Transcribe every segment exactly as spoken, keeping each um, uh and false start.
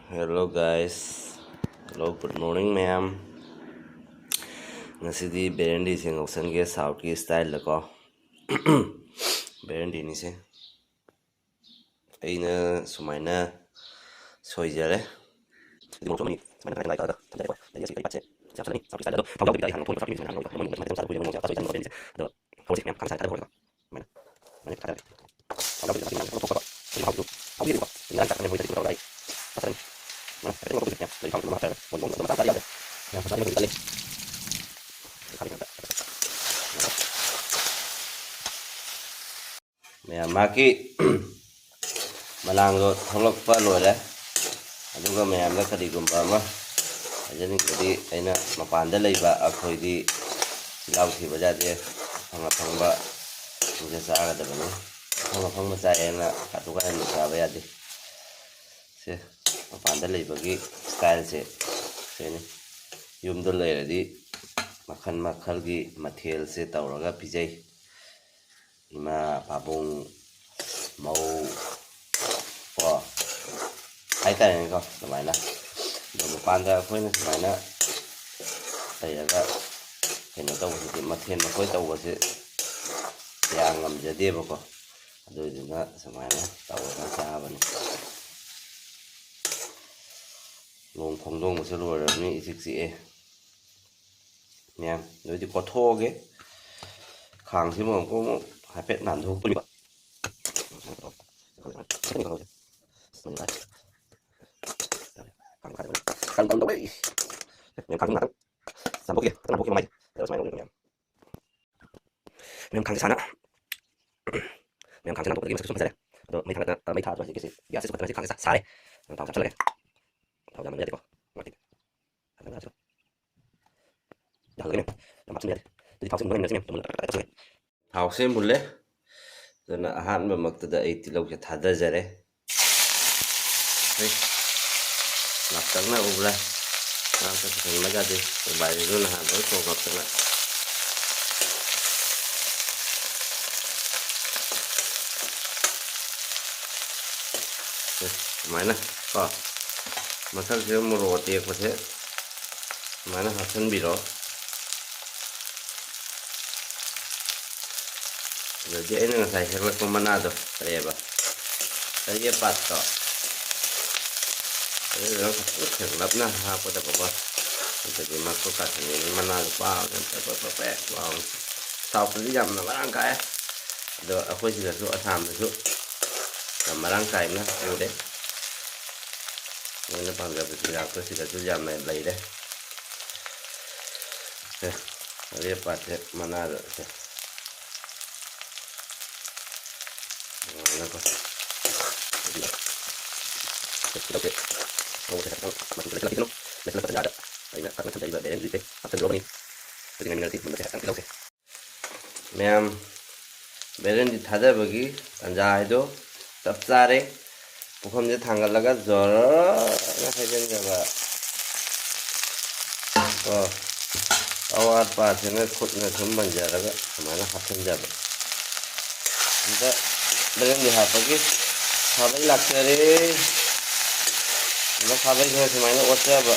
Hello guys, hello, good morning ꯃꯌꯥꯝ꯫ ꯉꯁꯤꯗꯤ ꯕꯦꯔꯦꯟꯗꯤꯁꯦ ꯉꯧꯁꯟꯒꯦ ꯁꯥꯎꯠꯀꯤ ꯁ꯭ꯇꯥꯏꯜꯗꯀꯣ꯫ ꯕꯦꯔꯦꯟꯗꯤꯅꯤꯁꯦ ꯑꯩꯅ ꯁꯨꯃꯥꯏꯅ ꯁꯣꯏꯖꯔꯦ꯫ ꯁꯨꯃꯥꯏꯅ ꯊꯝꯖꯔꯦꯀꯣ꯫ ꯑꯗꯩꯗꯤ ꯑꯁꯤ ꯀꯔꯤ ꯄꯥꯠꯁꯦ ꯍꯥꯞꯆꯤꯜꯂꯅꯤ꯫ ꯁꯥꯎꯠꯀꯤ ꯁ꯭ꯇꯥꯏꯜꯗ ꯑꯗꯣ ꯊꯥꯎ ꯌꯥꯎꯗꯕꯤꯗ ꯑꯩ ꯍꯥꯟꯅ ꯊꯣꯡꯕ ꯐꯥꯎ ꯃꯨꯟꯕ ꯁꯨꯃꯥꯏꯅ ꯇꯧꯔꯒ ꯁꯨꯃꯥꯏꯅ ꯃꯨꯟꯕ ꯁꯨꯃꯥꯏꯅ ꯇꯧꯔꯒ ꯆꯥꯕ ꯀꯨꯏꯔꯦ ꯃꯣꯔꯣꯛ ꯃꯆꯥ ꯁꯣꯏ ꯆꯥꯅꯤꯡꯕ ꯕꯦꯔꯦꯟꯗꯤꯁꯦ꯫ ꯑꯗꯣ ꯍꯧꯔꯁꯤ ꯃꯌꯥꯝ ꯈꯥꯡ ꯁꯥꯏ ꯊꯥꯗꯔ ꯍꯧꯔꯒ ꯁꯨꯃꯥꯏꯅ ꯃꯅꯦ ꯊꯥꯗꯔꯦ꯫ ꯊꯥꯎ ꯌꯥꯎꯗꯕꯤꯗ ꯃꯍꯤ ꯃꯅꯥ ꯊꯣꯛꯄ ꯊꯣꯛꯄ ꯊꯣꯛꯄ ꯍꯥꯎꯕꯗꯨ ꯍꯥꯎꯕꯤꯗꯨꯀꯣ ꯏꯟꯖꯥꯡ ꯆꯥꯛ ꯆꯪꯉꯦ ꯃꯣꯏꯗꯗꯤ ꯇꯧꯔꯒ ꯑꯩ ꯆꯥꯛ ꯆꯪꯉꯦ꯫ ꯃꯅꯦ ꯊꯥꯗꯔꯦ ꯊꯥꯎ ꯌꯥꯎꯗꯕꯤꯗ ꯃꯌꯥꯝ ꯃꯆꯥ ꯃꯆꯥ ꯌꯥꯎꯗꯦ꯫ ꯃꯌꯥꯝ ꯃꯆꯥ ꯃꯆꯥ ꯀꯜꯂꯤ꯫ ꯃꯌꯥꯝ ꯃꯍꯥꯛꯀꯤ ꯃꯂꯥꯡꯗꯣ ꯊꯣꯛꯂꯛꯄ ꯂꯣꯏꯔꯦ꯫ ꯑꯗꯨꯒ ꯃꯌꯥꯝꯗ ꯀꯔꯤꯒꯨꯝꯕ ꯑꯃ ꯍꯥꯏꯖꯅꯤꯡꯕꯗꯤ, ꯑꯩꯅ ꯃꯄꯥꯟꯗ ꯂꯩꯕ ꯑꯩꯈꯣꯏꯗꯤ ꯆꯤꯜꯍꯥꯎ ꯊꯤꯕ ꯌꯥꯗꯦ꯫ ꯑꯐꯪ ꯑꯐꯪꯕ ꯁꯤꯡꯁꯦ ꯆꯥꯒꯗꯕꯅꯤ꯫ ꯑꯐꯪ ꯑꯐꯪꯕ ꯆꯥꯏꯑꯦꯅ ꯀꯥꯇꯨ ꯀꯥꯔꯟ ꯆꯥꯕ ꯌꯥꯗꯦ꯫ ꯁꯦ, ꯃꯄꯥꯟꯗ ꯂꯩꯕꯒꯤ ꯁ꯭ꯇꯥꯏꯜꯁꯦ ꯁꯤꯅꯤ꯫ ꯌꯨꯝꯗ ꯂꯩꯔꯗꯤ ꯃꯈꯜ ꯃꯈꯜꯒꯤ ꯃꯊꯦꯜꯁꯦ ꯇꯧꯔꯒ ꯄꯤꯖꯩ꯫ ꯏꯃꯥ, ꯄꯥꯕꯨꯡ, ꯃꯧ ꯀꯣ, ꯍꯥꯏꯇꯥꯔꯦꯅꯦꯀꯣ, ꯑꯗꯨꯃꯥꯏꯅ꯫ ꯑꯗꯣ ꯃꯄꯥꯟꯗ ꯑꯩꯈꯣꯏꯅ ꯁꯨꯃꯥꯏꯅ ꯂꯩꯔꯒ ꯀꯩꯅꯣ ꯇꯧꯕꯁꯤꯗꯤ, ꯃꯊꯦꯜ ꯃꯊꯦꯜ ꯇꯧꯕꯁꯦ ꯀꯌꯥ ꯉꯝꯖꯗꯦꯕꯀꯣ꯫ ꯑꯗꯨꯗꯨꯅ ꯁꯨꯃꯥꯏꯅ ꯇꯧꯔꯒ ꯆꯥꯕꯅꯤ꯫ ꯅꯣꯡ ꯈꯣꯡꯗꯣꯡꯕꯁꯨ ꯂꯣꯏꯔꯕꯅꯤ, ꯏꯆꯤꯛ ꯆꯤꯛꯑꯦ꯫ ꯃꯌꯥꯝ ꯑꯗꯨꯗꯤ ꯀꯣꯠꯊꯣꯛꯑꯒꯦ꯫ ꯈꯥꯡꯁꯤꯃ ꯑꯃꯨꯛ ꯑꯃꯨꯛ ꯍꯥꯏꯐꯦꯠ ꯅꯥꯟꯊꯣꯛꯇꯣꯔꯤꯕ꯫ ꯀꯪ ꯀꯪ ꯇꯧꯔꯦ꯫ ꯃꯌꯥꯝ ꯈꯥꯡꯁꯤ ꯉꯥꯛꯇꯪ ꯆꯥꯝꯊꯣꯛꯈꯤꯒꯦ꯫ ꯐꯖꯅ ꯅꯥꯟꯊꯣꯛꯈꯤꯕ ꯃꯥꯏꯁꯦ꯫ ꯑꯗꯣ ꯁꯨꯃꯥꯏꯅ ꯇꯧꯗꯣꯏꯅꯦ ꯃꯌꯥꯝ꯫ ꯃꯌꯥꯝ ꯈꯥꯡꯁꯦ ꯁꯥꯅ ꯃꯌꯥꯝ ꯈꯥꯡꯁꯦ ꯅꯥꯟꯊꯣꯛꯄꯗꯒꯤ ꯃꯁꯛꯁꯨ ꯐꯖꯔꯦ꯫ ꯑꯗꯣ ꯃꯩ ꯊꯥꯒꯠꯇ-, ꯑ, ꯃꯩ ꯊꯥꯗ꯭ꯔꯁꯤ ꯀꯦꯁꯤ ꯒ꯭ꯌꯥꯁꯁꯦ ꯁꯨꯝ ꯀꯛꯊꯠꯂꯁꯤ꯫ ꯈꯥꯡꯁꯦ ꯁꯥ-, ꯁꯥꯔꯦ꯫ ꯑꯗꯣ ꯊꯥꯎ ꯍꯥꯞꯆꯜꯂꯒꯦ꯫ ꯊꯥꯎ ꯌꯥꯝꯃꯟꯕ ꯌꯥꯗꯦꯀꯣ꯫ ꯃꯥꯒꯤ ꯐꯖꯅ ꯍꯥꯞꯆꯜꯂꯣ꯫ ꯌꯥꯍꯜꯂꯒꯅꯦ ꯌꯥꯝ ꯍꯥꯞꯆꯤꯟꯕ ꯌꯥꯗꯦ꯫ ꯑꯗꯨꯗꯤ ꯊꯥꯎꯁꯦ ꯃꯨꯟꯕ ꯉꯥꯏꯔꯁꯤ ꯃꯌꯥꯝ꯫ ꯃꯨꯜꯂ ꯇꯛ ꯇꯛ ꯇꯛ ꯇꯧꯁꯜꯂꯦ꯫ ꯊꯥꯎꯁꯦ ꯃꯨꯜꯂꯦ꯫ ꯑꯗꯨꯅ ꯑꯍꯥꯟꯕꯃꯛꯇꯗ ꯑꯩ ꯇꯤꯜꯍꯧꯁꯦ ꯊꯥꯗꯖꯔꯦ꯫ ꯍꯩ, ꯂꯥꯞꯇꯛꯅ ꯎꯕ꯭ꯔꯥ? ꯂꯥꯞꯇꯛ ꯊꯦꯡꯅꯒꯗꯤ ꯎꯄꯥꯏꯁꯤꯁꯨ ꯅꯍꯥꯟ ꯂꯣꯏ ꯊꯣꯡꯉꯛꯇꯅ꯫ ꯁꯦ, ꯁꯨꯃꯥꯏꯅ ꯀꯣ꯫ ꯃꯊꯛꯁꯤꯗ ꯃꯣꯔꯣꯛ ꯑꯇꯦꯛꯄꯁꯦ ꯁꯨꯃꯥꯏꯅ ꯍꯥꯞꯆꯤꯟꯕꯤꯔꯣ꯫ ꯑꯗꯒꯤ ꯑꯩꯅ ꯉꯁꯥꯏ ꯍꯦꯛꯂꯛꯄ ꯃꯅꯥꯗꯣ, ꯀꯔꯤꯕ, ꯀꯔꯤ ꯄꯥꯠꯇꯣ, ꯑꯗꯨꯗꯨꯅ ꯐꯖꯅ ꯁꯦꯡꯂꯞꯅ ꯍꯥꯞꯀꯗꯕꯀꯣ꯫ ꯑꯗꯨꯗꯤ ꯃꯀꯨ ꯀꯥꯁꯟꯕꯤꯅꯤ, ꯃꯅꯥꯗꯣ ꯄꯥꯕꯗ ꯄꯦꯛ ꯄꯦꯛ ꯄꯦꯛ ꯄꯦꯛ ꯂꯥꯎꯅ꯫ ꯁꯥꯎꯠꯇꯗꯤ ꯌꯥꯝꯅ ꯃꯔꯥꯡ ꯀꯥꯏ, ꯑꯗꯣ ꯑꯩꯈꯣꯏ ꯁꯤꯗꯁꯨ, ꯑꯁꯥꯝꯗꯁꯨ ꯌꯥꯝ ꯃꯔꯥꯡ ꯀꯥꯏꯅ ꯎꯔꯦ꯫ ꯃꯣꯏꯅ ꯄꯥꯝꯖꯕ ꯆꯤꯟꯖꯥꯛꯇꯣ ꯁꯤꯗꯁꯨ ꯌꯥꯝꯅ ꯂꯩꯔꯦ꯫ ꯁꯦ, ꯑꯔꯦꯞꯄꯁꯦ ꯃꯅꯥꯗ ꯁꯦ꯫ ꯑꯗꯨꯃꯥꯏꯅꯀꯣ꯫ ꯇꯧꯁꯦ꯫ ꯉꯧꯕꯁꯦ ꯈꯤꯇꯪ ꯃꯆꯨꯁꯦ ꯂꯩꯈꯠꯂꯛꯈꯤꯁꯅꯨ꯫ ꯂꯩꯈꯠꯂꯛꯄ ꯇꯥꯟꯖꯥꯗ ꯑꯩꯅ ꯀꯛꯅ ꯊꯝꯖꯔꯤꯕ ꯕꯦꯂꯦꯟꯗ꯭ꯔꯤꯁꯦ ꯍꯥꯞꯆꯤꯟꯖꯔꯕꯅꯤ꯫ ꯑꯗꯨꯅ ꯃꯤꯅꯠꯁꯤ ꯃꯨꯟꯕꯁꯦ ꯈꯤꯇꯪ ꯂꯧꯁꯦ꯫ ꯃꯌꯥꯝ, ꯕꯦꯂꯦꯟꯗ꯭ꯔꯤ ꯊꯥꯗꯕꯒꯤ ꯇꯥꯟꯖꯥ ꯍꯥꯏꯗꯣ ꯆꯞ ꯆꯥꯔꯦ꯫ ꯄꯨꯈꯝꯁꯦ ꯊꯥꯡꯒꯠꯂꯒ ꯖꯣꯔꯅ ꯍꯩꯖꯤꯟꯖꯕ꯫ ꯀꯣ, ꯑꯋꯥꯠꯄꯁꯤꯅ ꯈꯨꯠꯅ ꯁꯨꯝ ꯃꯟꯖꯔꯒ ꯁꯨꯃꯥꯏꯅ ꯍꯥꯞꯆꯤꯟꯖꯕ꯫ ꯑꯝꯇ ꯕꯦꯂꯦꯟꯗ꯭ꯔꯤ ꯍꯥꯞꯄꯒꯤ ꯈꯥꯕꯩ ꯂꯥꯛꯆꯔꯦ꯫ ꯑꯗ ꯈꯥꯕꯩꯁꯤꯅ ꯁꯨꯃꯥꯏꯅ ꯑꯣꯠꯆꯕ꯫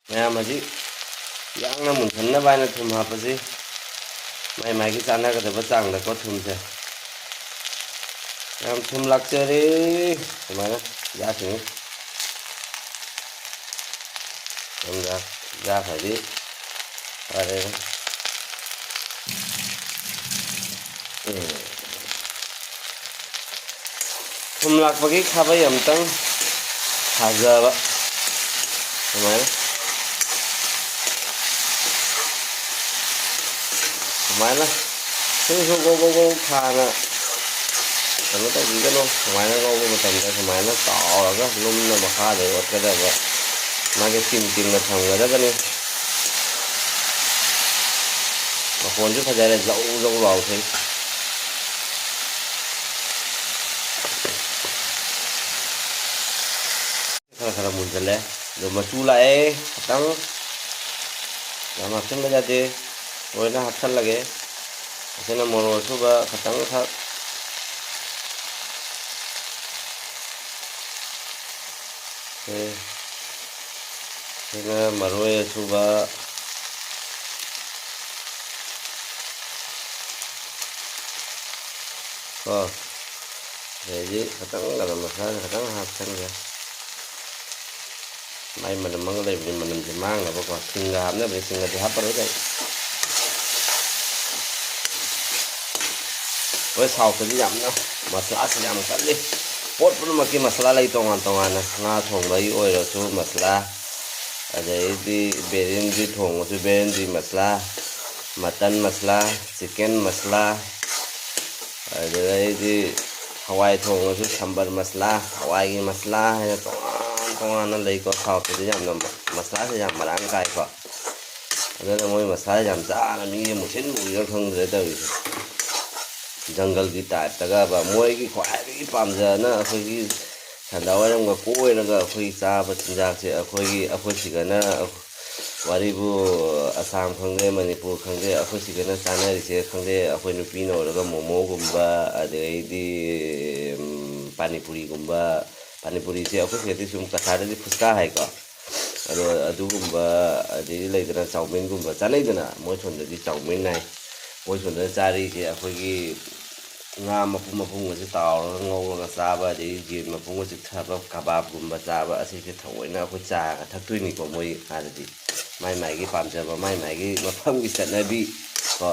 ꯃꯌꯥꯝ ꯍꯧꯖꯤꯛ ꯌꯥꯡꯅ ꯃꯨꯟꯍꯟꯅꯕ ꯍꯥꯏꯅ ꯊꯨꯝ ꯍꯥꯞꯄꯁꯤ꯫ ꯃꯥꯏ ꯃꯥꯏꯒꯤ ꯆꯥꯟꯅꯒꯗꯕ ꯆꯥꯡꯗꯀꯣ ꯊꯨꯝꯁꯦ꯫ ꯌꯥꯝ ꯊꯨꯝ ꯂꯥꯛꯆꯔꯦ꯫ ꯁꯨꯃꯥꯏꯅ ꯌꯥꯈꯤꯅꯤ꯫ ꯊꯨꯝ ꯌꯥꯛ-, ꯌꯥꯈ꯭ꯔꯗꯤ ꯐꯔꯦ꯫ ꯎꯝ꯫ ꯊꯨꯝ ꯂꯥꯛꯄꯒꯤ ꯈꯥꯕꯩ ꯑꯃꯇꯪ ꯊꯥꯖꯕ꯫ ꯁꯨꯃꯥꯏꯅ꯫ ꯁꯨꯃꯥꯏꯅ꯫ ꯁꯨꯝ ꯁꯨꯝ ꯒꯣ ꯒꯣ ꯒꯣ ꯊꯥꯅ ꯀꯩꯅꯣ ꯇꯧꯕꯤꯒꯅꯨ꯫ ꯁꯨꯃꯥꯏꯅ ꯉꯧꯕ ꯃꯇꯝꯗ ꯁꯨꯃꯥꯏꯅ ꯇꯥꯎꯔꯒ ꯂꯨꯝꯅ ꯃꯈꯥꯗ ꯑꯣꯠꯀꯗꯕ꯫ ꯃꯥꯒꯤ ꯇꯤꯡ ꯇꯤꯡꯅ ꯊꯝꯒꯗꯕꯅꯤ꯫ ꯃꯈꯣꯟꯁꯨ ꯐꯖꯔꯦ, ꯖꯧ ꯖꯧ ꯂꯥꯎꯊꯣꯛꯏ꯫ ꯈꯔ ꯈꯔ ꯃꯨꯟꯁꯤꯜꯂꯦ꯫ ꯑꯗꯣ ꯃꯆꯨ ꯂꯥꯛꯑꯦ ꯈꯤꯇꯪ, ꯌꯥꯝ ꯍꯥꯞꯆꯤꯟꯕ ꯌꯥꯗꯦ, ꯂꯣꯏꯅ ꯍꯥꯞꯆꯜꯂꯒꯦ꯫ ꯑꯁꯤꯅ ꯃꯣꯔꯣꯛ ꯑꯁꯨꯕ ꯈꯤꯇꯪꯈꯛ꯫ ꯑꯦ, ꯁꯤꯅ ꯃꯔꯣꯏ ꯑꯁꯨꯕ꯫ ꯀꯣ, ꯑꯗꯩꯗꯤ ꯈꯤꯇꯪ ꯒꯔꯝ ꯃꯁꯥꯂꯥꯁꯦ ꯈꯤꯇꯪ ꯍꯥꯞꯆꯟꯒꯦ꯫ ꯃꯥꯏ ꯃꯅꯝ ꯑꯃ ꯂꯩꯕꯅꯤ, ꯃꯅꯝꯁꯦ ꯃꯥꯡꯅꯕꯀꯣ꯫ ꯁꯤꯡꯒ ꯍꯥꯞꯅꯕꯅꯤ, ꯁꯤꯡꯒꯗꯤ ꯍꯥꯞꯄꯔꯣꯏꯗ ꯑꯩ꯫ ꯑꯩꯈꯣꯏ ꯁꯥꯎꯠꯇꯗꯤ ꯌꯥꯝꯅ ꯃꯁꯂꯥꯁꯤ ꯌꯥꯝ ꯀꯜꯂꯤ꯫ ꯄꯣꯠ ꯄꯨꯝꯅꯃꯛꯀꯤ ꯃꯁꯂꯥ ꯂꯩ ꯇꯣꯉꯥꯟ ꯇꯣꯉꯥꯟꯅ꯫ ꯉꯥ ꯊꯣꯡꯕꯒꯤ ꯑꯣꯏꯔꯁꯨ ꯃꯁꯂꯥ, ꯑꯗꯩꯗꯤ ꯕꯦꯔꯦꯟꯗ꯭ꯔꯤ ꯊꯣꯡꯉꯁꯨ ꯕꯦꯔꯦꯟꯗ꯭ꯔꯤ ꯃꯁꯂꯥ, ꯃꯇꯟ ꯃꯁꯂꯥ, ꯆꯤꯛꯀꯟ ꯃꯁꯂꯥ, ꯑꯗꯨꯗꯩꯗꯤ ꯍꯋꯥꯏ ꯊꯣꯡꯉꯁꯨ ꯁꯝꯕꯔ ꯃꯁꯂꯥ, ꯍꯋꯥꯏꯒꯤ ꯃꯁꯂꯥ ꯍꯥꯏꯅ ꯇꯣꯉꯥꯟ ꯇꯣꯉꯥꯟꯅ ꯂꯩꯀꯣ꯫ ꯁꯥꯎꯠꯇꯗꯤ ꯌꯥꯝꯅ ꯃꯁꯂꯥꯁꯦ ꯌꯥꯝ ꯃꯔꯥꯡ ꯀꯥꯏꯀꯣ꯫ ꯑꯗꯨꯅ ꯃꯣꯏ ꯃꯁꯂꯥ ꯌꯥꯝ ꯆꯥꯅ ꯃꯤꯁꯦ ꯃꯨꯁꯤꯟ ꯃꯨꯏꯔ ꯈꯪꯗ꯭ꯔꯦ ꯇꯧꯔꯤꯁꯦ꯫ ꯖꯪꯒꯜꯒꯤ ꯇꯥꯏꯞꯇꯒꯕ ꯃꯣꯏꯒꯤ ꯈ꯭ꯋꯥꯏꯗꯒꯤ ꯄꯥꯝꯖꯅ ꯑꯩꯈꯣꯏꯒꯤ ꯁꯟꯗꯥ ꯋꯥꯏꯔꯝꯒ ꯀꯣꯏꯔꯒ ꯑꯩꯈꯣꯏꯒꯤ ꯆꯥꯕ ꯆꯤꯟꯖꯥꯛꯁꯦ ꯑꯩꯈꯣꯏꯒꯤ, ꯑꯩꯈꯣꯏ ꯁꯤꯗꯅ ꯋꯥꯔꯤꯕꯨ ꯑꯁꯥꯝ ꯈꯪꯗꯦ, ꯃꯅꯤꯄꯨꯔ ꯈꯪꯗꯦ, ꯑꯩꯈꯣꯏ ꯁꯤꯗꯅ ꯆꯥꯅꯔꯤꯁꯦ ꯈꯪꯗꯦ, ꯑꯩꯈꯣꯏ ꯅꯨꯄꯤꯅ ꯑꯣꯏꯔꯒ ꯃꯣꯃꯣꯒꯨꯝꯕ, ꯑꯗꯩꯗꯤ, ꯎꯝ, ꯄꯥꯅꯤꯄꯨꯔꯤꯒꯨꯝꯕ, ꯄꯥꯅꯤꯄꯨꯔꯤꯁꯦ ꯑꯩꯈꯣꯏ ꯁꯤꯗꯗꯤ ꯁꯨꯝ ꯀꯁꯥꯔꯗꯗꯤ ꯐꯨꯁꯀꯥ ꯍꯥꯏꯀꯣ꯫ ꯑꯗꯣ ꯑꯗꯨꯒꯨꯝꯕ, ꯑꯗꯩꯗꯤ ꯂꯩꯗꯅ ꯆꯥꯎꯃꯤꯟꯒꯨꯝꯕ ꯆꯥꯅꯩꯗꯅ, ꯃꯣꯏ ꯁꯣꯝꯗꯗꯤ ꯆꯥꯎꯃꯤꯟ ꯍꯥꯏ꯫ ꯃꯣꯏ ꯁꯣꯝꯗ ꯆꯥꯔꯤꯁꯦ ꯑꯩꯈꯣꯏꯒꯤ ꯉꯥ ꯃꯄꯨꯝ ꯃꯄꯨꯝꯒꯁꯦ ꯇꯥꯎꯔꯒ ꯉꯧꯔꯒ ꯆꯥꯕ, ꯑꯗꯩ ꯌꯦꯟ ꯃꯄꯨꯝꯒ ꯆꯤꯛꯊꯕ, ꯀꯕꯥꯕꯒꯨꯝꯕ ꯆꯥꯕ, ꯑꯁꯤꯁꯦ ꯊꯑꯣꯏꯅ ꯑꯩꯈꯣꯏ ꯆꯥꯒ ꯊꯛꯇꯣꯏꯅꯤꯀꯣ꯫ ꯃꯣꯏ ꯑꯥꯗꯗꯤ ꯃꯥꯏ ꯃꯥꯏꯒꯤ ꯄꯥꯝꯖꯕ, ꯃꯥꯏ ꯃꯥꯏꯒꯤ ꯃꯐꯝꯒꯤ ꯆꯠꯅꯕꯤ ꯀꯣ꯫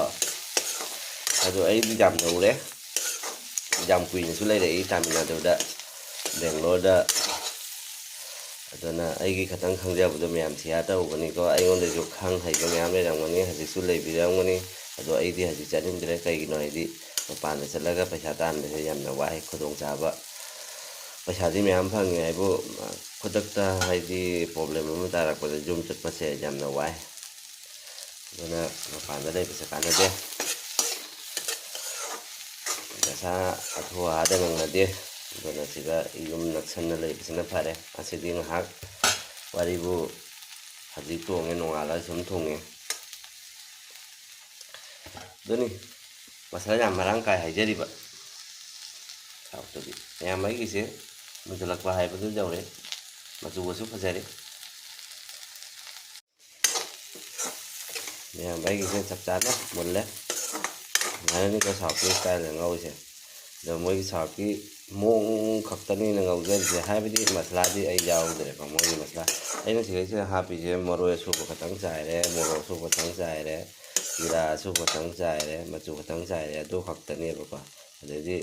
ꯑꯗꯣ ꯑꯩꯗꯤ ꯌꯥꯝ ꯌꯧꯔꯦ, ꯌꯥꯝ ꯀꯨꯏꯅꯁꯨ ꯂꯩꯔꯛꯏ ꯇꯥꯃꯤꯜ ꯅꯥꯗꯨꯗ, ꯕꯦꯡꯒ꯭ꯂꯣꯔꯗ꯫ ꯑꯗꯨꯅ ꯑꯩꯒꯤ ꯈꯇꯪ ꯈꯪꯖꯕꯗꯣ ꯃꯌꯥꯝ ꯁꯤꯌꯥꯔ ꯇꯧꯕꯅꯤꯀꯣ꯫ ꯑꯩꯉꯣꯟꯗꯁꯨ ꯈꯪ ꯍꯩꯕ ꯃꯌꯥꯝ ꯂꯩꯔꯝꯒꯅꯤ, ꯍꯧꯖꯤꯛꯁꯨ ꯂꯩꯕꯤꯔꯝꯒꯅꯤ꯫ ꯑꯗꯣ ꯑꯩꯗꯤ ꯍꯧꯖꯤꯛ ꯆꯠꯅꯤꯡꯗ꯭ꯔꯦ꯫ ꯀꯩꯒꯤꯅꯣ ꯍꯥꯏꯗꯤ ꯃꯄꯥꯟꯗ ꯆꯠꯂꯒ ꯄꯩꯁꯥ ꯇꯥꯟꯕꯁꯦ ꯌꯥꯝꯅ ꯋꯥꯏ, ꯈꯨꯗꯣꯡꯆꯥꯕ꯫ ꯄꯩꯁꯥꯗꯤ ꯃꯌꯥꯝ ꯐꯪꯉꯦ ꯍꯥꯏꯕꯨ, ꯈꯨꯗꯛꯇ ꯍꯥꯏꯗꯤ ꯄ꯭ꯔꯣꯕ꯭ꯂꯦꯝ ꯑꯃ ꯇꯥꯔꯛꯄꯗ ꯌꯨꯝ ꯆꯠꯄꯁꯦ ꯌꯥꯝꯅ ꯋꯥꯏ꯫ ꯑꯗꯨꯅ ꯃꯄꯥꯟꯗ ꯂꯩꯕꯁꯦ ꯀꯥꯟꯅꯗꯦ꯫ ꯄꯩꯁꯥ ꯑꯊꯨ ꯑꯍꯥꯗ ꯅꯪꯅꯗꯦ꯫ ꯑꯗꯨꯅ ꯁꯤꯗ ꯌꯨꯝ ꯅꯛꯁꯟꯅ ꯂꯩꯕꯁꯤꯅ ꯐꯔꯦ꯫ ꯑꯁꯤꯗꯤ ꯉꯥꯏꯍꯥꯛ ꯋꯥꯔꯤꯕꯨ ꯍꯧꯖꯤꯛ ꯇꯣꯡꯉꯦ, ꯅꯣꯡꯉꯥꯜꯂꯒ ꯁꯨꯝ ꯊꯣꯡꯉꯦ꯫ ꯑꯗꯨꯅꯤ ꯃꯁꯂꯥ ꯌꯥꯝ ꯃꯔꯥꯡ ꯀꯥꯏ ꯍꯥꯏꯖꯔꯤꯕ꯫ ꯁꯥꯎꯠꯇꯗꯤ ꯃꯌꯥꯝ ꯑꯩꯒꯤꯁꯦ ꯃꯨꯟꯖꯜꯂꯛꯄ ꯍꯥꯏꯕꯗꯨ ꯌꯧꯔꯦ꯫ ꯃꯆꯨꯒꯁꯨ ꯐꯖꯔꯦ꯫ ꯃꯌꯥꯝ ꯑꯩꯒꯤꯁꯦ ꯆꯞ ꯆꯥꯅ ꯃꯨꯜꯂꯦ꯫ ꯑꯗꯨꯃꯥꯏꯅꯅꯤꯀꯣ ꯁꯥꯎꯠꯀꯤ ꯏꯁꯇꯥꯏꯜꯗ ꯉꯧꯔꯤꯁꯦ꯫ ꯑꯗꯣ ꯃꯣꯏꯒꯤ ꯁꯥꯎꯠꯀꯤ ꯃꯑꯣꯡ ꯈꯛꯇꯅꯤꯅ ꯉꯧꯖꯔꯤꯁꯦ, ꯍꯥꯏꯕꯗꯤ ꯃꯁꯂꯥꯗꯤ ꯑꯩ ꯌꯥꯎꯗ꯭ꯔꯦꯀꯣ꯫ ꯃꯣꯏꯒꯤ ꯃꯁꯂꯥ ꯑꯩꯅ ꯁꯤꯗꯩꯁꯤꯗ ꯍꯥꯞꯄꯤꯁꯦ ꯃꯔꯣꯏ ꯑꯁꯨꯕ ꯈꯛꯇꯪ ꯆꯥꯏꯔꯦ, ꯃꯣꯔꯣꯛ ꯑꯁꯨꯕ ꯈꯛꯇꯪ ꯆꯥꯏꯔꯦ, ꯖꯤꯔꯥ ꯑꯁꯨꯕ ꯈꯛꯇꯪ ꯆꯥꯏꯔꯦ, ꯃꯆꯨ ꯈꯛꯇꯪ ꯆꯥꯏꯔꯦ, ꯑꯗꯨ ꯈꯛꯇꯅꯦꯕꯀꯣ꯫ ꯑꯗꯩꯗꯤ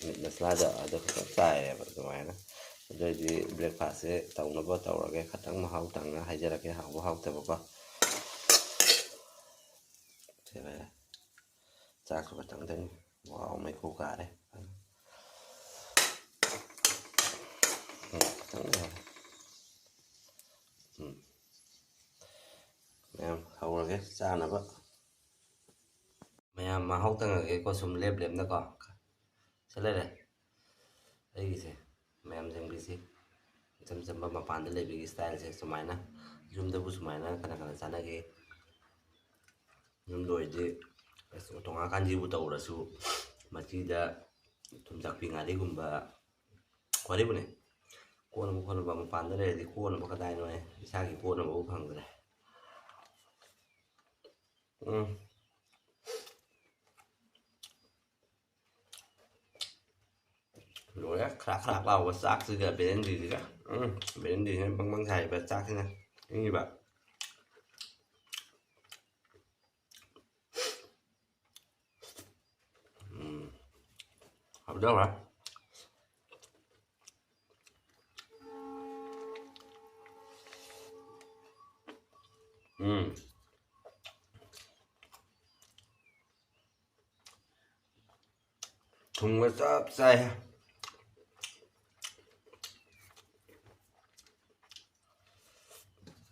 ꯃꯤꯠ ꯃꯁꯂꯥꯗꯣ ꯑꯗꯨ ꯈꯛꯇꯪ ꯆꯥꯏꯔꯦꯕ ꯑꯗꯨꯃꯥꯏꯅ꯫ ꯑꯗꯨ ꯑꯣꯏꯗꯤ ꯕ꯭ꯔꯦꯛꯐꯥꯁꯁꯦ ꯇꯧꯅꯕ ꯇꯧꯔꯒꯦ꯫ ꯈꯇꯪ ꯃꯍꯥꯎ ꯇꯪꯅ ꯍꯥꯏꯖꯔꯛꯀꯦ, ꯍꯥꯎꯕ ꯍꯥꯎꯇꯕꯀꯣ꯫ ꯁꯦ ꯚꯥꯏ, ꯆꯥꯛꯁꯨ ꯈꯇꯪꯗꯅꯤ꯫ ꯋꯥꯎ, ꯃꯩꯈꯨ ꯀꯥꯔꯦ꯫ ꯎꯝ, ꯈꯇꯪ ꯂꯩꯍꯧꯔꯦ꯫ ꯎꯝ꯫ ꯃꯌꯥꯝ ꯍꯧꯔꯒꯦ ꯆꯥꯅꯕ꯫ ꯃꯌꯥꯝ ꯃꯍꯥꯎ ꯇꯪꯉꯒꯦꯀꯣ, ꯁꯨꯝ ꯂꯦꯞ ꯂꯦꯞꯅꯀꯣ꯫ ꯁꯤ ꯂꯩꯔꯦ ꯑꯩꯒꯤꯁꯦ, ꯃꯌꯥꯝ ꯌꯦꯡꯕꯤꯁꯤ꯫ ꯏꯆꯝ ꯆꯝꯕ ꯃꯄꯥꯟꯗ ꯂꯩꯕꯒꯤ ꯏꯁꯇꯥꯏꯜꯁꯦ ꯁꯨꯃꯥꯏꯅ, ꯌꯨꯝꯗꯕꯨ ꯁꯨꯃꯥꯏꯅ ꯀꯅꯥ ꯀꯅꯥ ꯆꯥꯟꯅꯒꯦ? ꯌꯨꯝꯗ ꯑꯣꯏꯔꯗꯤ ꯑꯁ, ꯇꯣꯉꯥꯟ ꯀꯥꯟꯖꯤꯕꯨ ꯇꯧꯔꯁꯨ, ꯃꯆꯤꯗ ꯊꯨꯝꯖꯥꯛꯄꯤ ꯉꯥꯔꯤꯒꯨꯝꯕ, ꯋꯥꯔꯤꯕꯨꯅꯦ, ꯀꯣꯟꯅꯕ ꯈꯣꯠꯅꯕ ꯃꯄꯥꯟꯗ ꯂꯩꯔꯗꯤ ꯀꯣꯟꯅꯕ ꯀꯗꯥꯏꯅꯣꯍꯦ? ꯏꯁꯥꯒꯤ ꯀꯣꯟꯅꯕꯕꯨ ꯐꯪꯗ꯭ꯔꯦ꯫ ꯎꯝ꯫ ꯂꯣꯏꯔꯦ, ꯈ꯭ꯔꯥꯛ ꯈ꯭ꯔꯥꯛ ꯂꯥꯎꯕ ꯆꯥꯛꯁꯤꯒ ꯕꯦꯂꯦꯟꯗ꯭ꯔꯤꯁꯤꯒ꯫ ꯎꯝ, ꯕꯦꯂꯦꯟꯗ꯭ꯔꯤꯁꯤꯅ ꯕꯪ ꯕꯪ ꯁꯥꯏꯕ ꯆꯥꯛꯁꯤꯅ ꯏꯪꯉꯤꯕ꯫ ꯎꯝ, ꯍꯥꯞꯆꯧꯔꯦ꯫ ꯎꯝ꯫ ꯊꯨꯝꯒ ꯆꯞ ꯆꯥꯏ꯫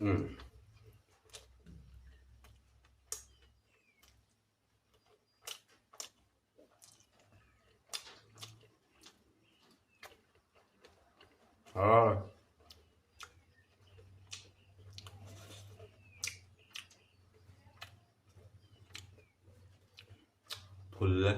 ꯎꯝ꯫ ꯑꯥ꯫ ꯐꯨꯜꯂꯦ꯫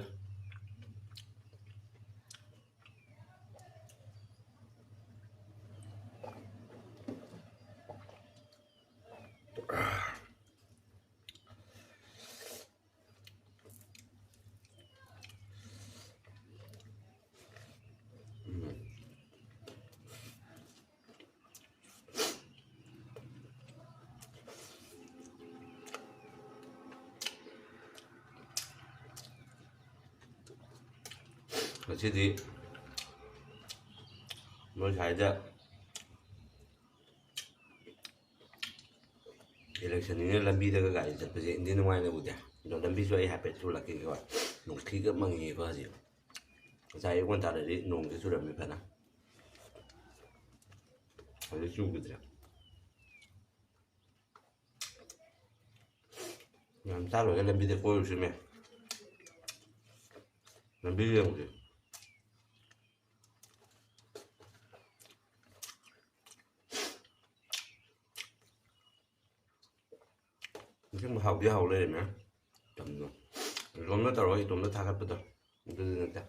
ꯉꯁꯤꯗꯤ ꯃꯣꯏ ꯁ꯭ꯋꯥꯏꯗ ꯏꯂꯦꯛꯁꯟꯅꯤꯅ ꯂꯝꯕꯤꯗꯒ ꯒꯥꯔꯤ ꯆꯠꯄꯁꯦ ꯏꯟꯗꯤ ꯅꯨꯡꯉꯥꯏꯅ ꯎꯗꯦ꯫ ꯑꯗꯣ ꯂꯝꯕꯤꯁꯨ ꯑꯩ ꯍꯥꯏꯐꯦꯠ ꯊꯣꯛꯂꯛꯀꯦꯀꯣ꯫ ꯅꯨꯡꯁꯤꯠꯀ ꯃꯪꯉꯤꯀꯣ ꯍꯧꯖꯤꯛ꯫ ꯉꯁꯥꯏ ꯑꯌꯨꯛ ꯉꯟꯇꯥꯗꯗꯤ ꯅꯣꯡꯁꯦ ꯆꯨꯔꯝꯃꯤ ꯐꯅ꯫ ꯍꯧꯖꯤꯛ ꯆꯨꯈꯤꯗ꯭ꯔꯦ꯫ ꯌꯥꯝ ꯆꯥ ꯂꯣꯏꯔꯒ ꯂꯝꯕꯤꯗ ꯀꯣꯏꯔꯨꯁꯤꯃꯦ꯫ ꯂꯝꯕꯤ ꯌꯦꯡꯉꯨꯁꯦ꯫ ꯑꯁꯦꯡꯕ ꯍꯥꯎꯗꯤ ꯍꯥꯎ ꯂꯩꯔꯝꯃꯦ꯫ ꯃꯇꯝꯗꯣ ꯏꯇꯣꯝꯗ ꯇꯧꯔꯒ ꯏꯇꯣꯝꯗ ꯊꯥꯒꯠꯄꯗꯣ ꯑꯗꯨꯗꯤ ꯅꯠꯇꯦ꯫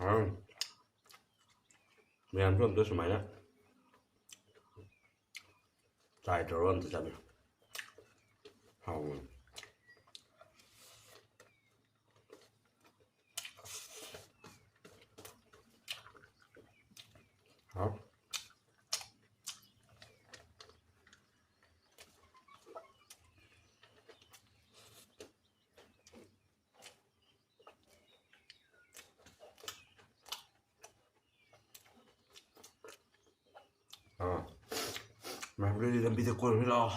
ꯍꯥꯎ꯫ ꯃꯌꯥꯝꯁꯨ ꯑꯝꯇ ꯁꯨꯃꯥꯏꯅ try ꯇꯧꯔꯒ ꯑꯝꯇ ꯆꯥꯕꯤꯌꯨ꯫ ꯍꯥꯎꯕꯅꯤ꯫ ꯍꯥꯎ꯫ ꯑꯥ꯫ ꯃꯌꯥꯝ ꯂꯣꯏꯅ ꯂꯝꯕꯤꯗ ꯀꯣꯏꯔꯨꯁꯤ ꯂꯥꯛꯑꯣ꯫